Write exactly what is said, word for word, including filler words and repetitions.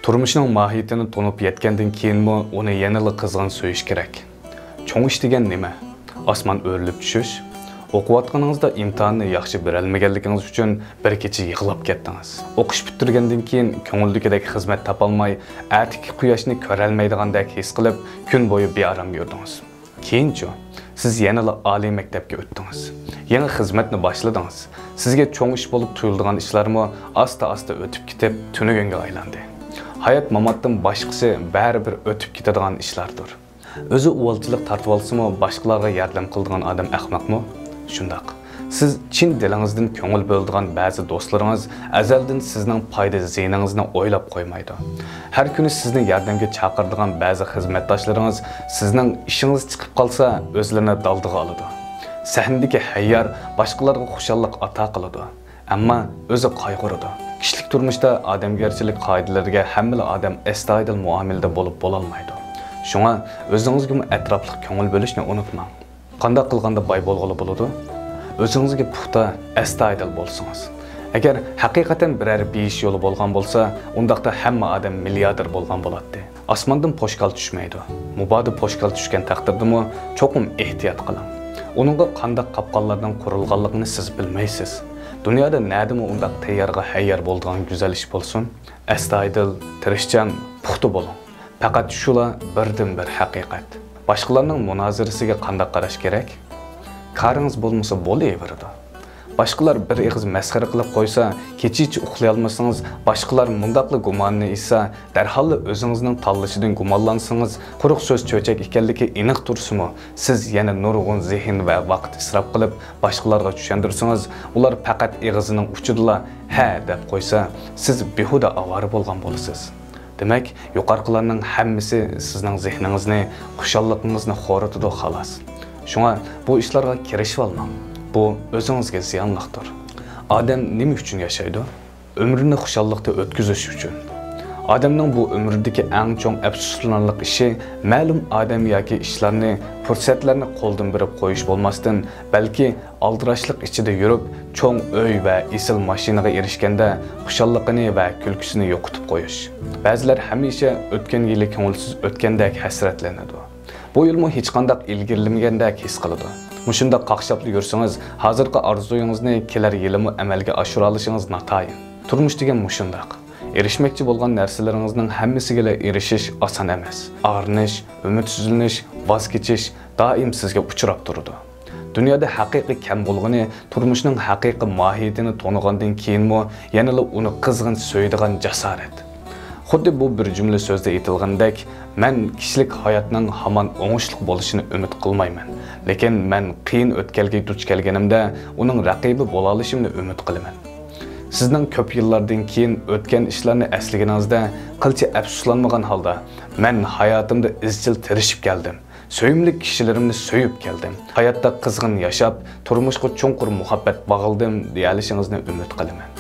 تۇرمۇشنىڭ ماھىيىتىنى تونۇپ يەتكەندىن كېيىنمۇ ئۇنى يەنىلا قىزغىن سۆيۈش كېرەك. چوڭ ئىش دېگەن نېمە؟ ئاسمان ئۆرۈلۈپ چۈشۈش؟ ئوقۇۋاتقىنىڭىزدا ئىمتىھاننى ياخشى بېرەلمىگەنلىكىڭىز ئۈچۈن بىر كېچە يىغلاپ كەتتىڭىز. ئوقۇش پۈتتۈرگەندىن كېيىن كۆڭۈلدىكىدەك خىزمەت تاپالماي، ئەتىكى قۇياشنى كۆرەلمەيدىغاندەك ھېس قىلىپ، كۈن بويى بىئارام يۈردىڭىز. كېيىنچۇ؟ سىز يەنىلا ئالىي مەكتەپكە ئۆتتىڭىز. يېڭى خىزمەتنى باشلىدىڭىز. سىزگە چوڭ ئىش بولۇپ تۇيۇلىدىغان ئىشلارمۇ ئاستا-ئاستا ئۆتۈپ كېتىپ، تۈنۈگۈنگە ئايلاندى. ھايات-ماماتتىن باشقىسى بەرىبىر ئۆتۈپ كېتىدىغان ئىشلاردۇر. ئۆزى ئۇۋالچىلىق تارتىۋالسىمۇ، باشقىلارغا ياردەم قىلىدىغان ئادەم ئەخمەقمۇ؟ شۇنداق. سىز چىن دىلىڭىزدىن كۆڭۈل بۆلىدىغان بەزى دوستلىرىڭىز ئەزەلدىن سىزنىڭ پايدا زىيىنىڭىزنى ئويلاپ قويمايدۇ. ھەر كۈنى سىزنى ياردەمگە چاقىرىدىغان بەزى خىزمەتداشلىرىڭىز سىزنىڭ ئىشىڭىز چىقىپ قالسا، ئۆزلىرىنى دالدىغا ئالىدۇ. سەھنىدىكى ھەييار باشقىلارغا خۇشاللىق ئاتا قىلىدۇ. ئەمما ئۆزى قايغۇرىدۇ. كىشىلىك تۇرمۇشتا ئادەمگەرچىلىك قائىدىلىرىگە ھەممىلا ئادەم ئەستايىدىل مۇئامىلىدە بولۇپ بولالمايدۇ. شۇڭا ئۆزىڭىزگىمۇ ئەتراپلىق كۆڭۈل بۆلۈشنى ئۇنتۇماڭ. قانداق قىلغاندا باي بولغىلى بولىدۇ؟ ئۆزىڭىزگە پۇختا، ئەستايىدىل بولسىڭىز. ئەگەر ھەقىقەتەن بىرەر بېيىش يولى بولغان بولسا، ئۇنداقتا ھەممە ئادەم مىلياردېر بولغان بولاتتى. ئاسماندىن پوشكال چۈشمەيدۇ. مۇبادا پوشكال چۈشكەن تەقدىردىمۇ چوقۇم ئېھتىيات قىلىڭ. ئۇنىڭغا قانداق قاپقانلاردىن قۇرۇلغانلىقىنى سىز بىلمەيسىز. دۇنيادا نەدىمۇ ئۇنداق تەييارغا ھەييار بولىدىغان گۈزەل ئىش بولسۇن؟ ئەستايىدىل، تىرىشچان، پۇختا بولۇڭ. پەقەت شۇلا بىردىنبىر ھەقىقەت. باشقىلارنىڭ مۇنازىرىسىگە قانداق قاراش كېرەك؟ كارىڭىز بولمىسا بولۇۋېرىدۇ. باشقىلار بىر ئېغىز مەسخىرە قىلىپ قويسا، كېچىچە ئۇخلىيالمىسىڭىز، باشقىلار مۇنداقلا گۇماننى ئېيتسا، دەرھاللا ئۆزىڭىزنىڭ تاللىشىدىن گۇمانلانسىڭىز، قۇرۇق سۆز چۆچەك ئىكەنلىكى ئېنىق تۇرسىمۇ، سىز يەنە نۇرغۇن زېھىن ۋە ۋاقىت ئىسراپ قىلىپ، باشقىلارغا چۈشەندۈرسىڭىز، ئۇلار پەقەت ئېغىزىنىڭ ئۇچىدىلا «ھە» دەپ قويسا، سىز بىھۇدە ئاۋارە بولغان بولىسىز. دېمەك، يۇقىرىقىلارنىڭ ھەممىسى سىزنىڭ زېھنىڭىزنى، خۇشاللىقىڭىزنى خورىتىدۇ، خالاس. شۇڭا بۇ ئىشلارغا كىرىشىۋالماڭ. بۇ ئۆزىڭىزگە زىيانلىقتۇر. ئادەم نېمە ئۈچۈن ياشايدۇ؟ ئۆمرىنى خۇشاللىقتا ئۆتكۈزۈش ئۈچۈن. ئادەمنىڭ بۇ ئۆمرىدىكى ئەڭ چوڭ ئەپسۇسلىنارلىق ئىشى مەلۇم ئادەم ياكى ئىشلارنى، پۇرسەتلەرنى قولدىن بېرىپ قويۇش بولماستىن، بەلكى ئالدىراشلىق ئىچىدە يۈرۈپ، چوڭ ئۆي ۋە ئېسىل ماشىنىغا ئېرىشكەندە خۇشاللىقىنى ۋە كۈلكىسىنى يوقىتىپ قويۇش. بەزىلەر ھەمىشە ئۆتكەن يىلى كۆڭۈلسىز ئۆتكەندەك ھەسرەتلىنىدۇ. بۇ يىلمۇ ھېچقانداق ئىلگىرىلىمىگەندەك ھېس قىلىدۇ. مۇشۇنداق قاقشاپلا يۈرسىڭىز، ھازىرقى ئارزۇيىڭىزنى كېلەر يىلىمۇ ئەمەلگە ئاشۇرالىشىڭىز ناتايىن. تۇرمۇش دېگەن مۇشۇنداق. ئېرىشمەكچى بولغان نەرسىلىرىڭىزنىڭ ھەممىسىگىلا ئېرىشىش ئاسان ئەمەس. ئاغرىنىش، ئۈمىدسىزلىنىش، ۋاز كېچىش دائىم سىزگە ئۇچراپ تۇرىدۇ. دۇنيادا ھەقىقىي كەم بولغىنى تۇرمۇشنىڭ ھەقىقىي ماھىيىتىنى تونۇغاندىن كېيىنمۇ يەنىلا ئۇنى قىزغىن سۆيىدىغان جاسارەت. خۇددى بۇ بىر جۈملە سۆزدە ئېيتىلغىنىدەك، مەن كىشىلىك ھاياتنىڭ ھامان ئوڭۇشلۇق بولۇشىنى ئۈمىد قىلمايمەن، لېكىن مەن قىيىن ئۆتكەلگە دۇچ كەلگىنىمدە ئۇنىڭ رەقىبى بولالىشىمنى ئۈمىد قىلىمەن. سىزنىڭ كۆپ يىللاردىن كېيىن ئۆتكەن ئىشلارنى ئەسلىگىنىڭىزدە قىلچە ئەپسۇسلانمىغان ھالدا، مەن ھاياتىمدا ئىزچىل تىرىشىپ كەلدىم. سۆيۈملۈك كىشىلىرىمنى سۆيۈپ كەلدىم. ھاياتتا قىزغىن ياشاپ، تۇرمۇشقا چوڭقۇر مۇھەببەت باغلىدىم، دېيەلىشىڭىزنى ئۈمىد قىلىمەن.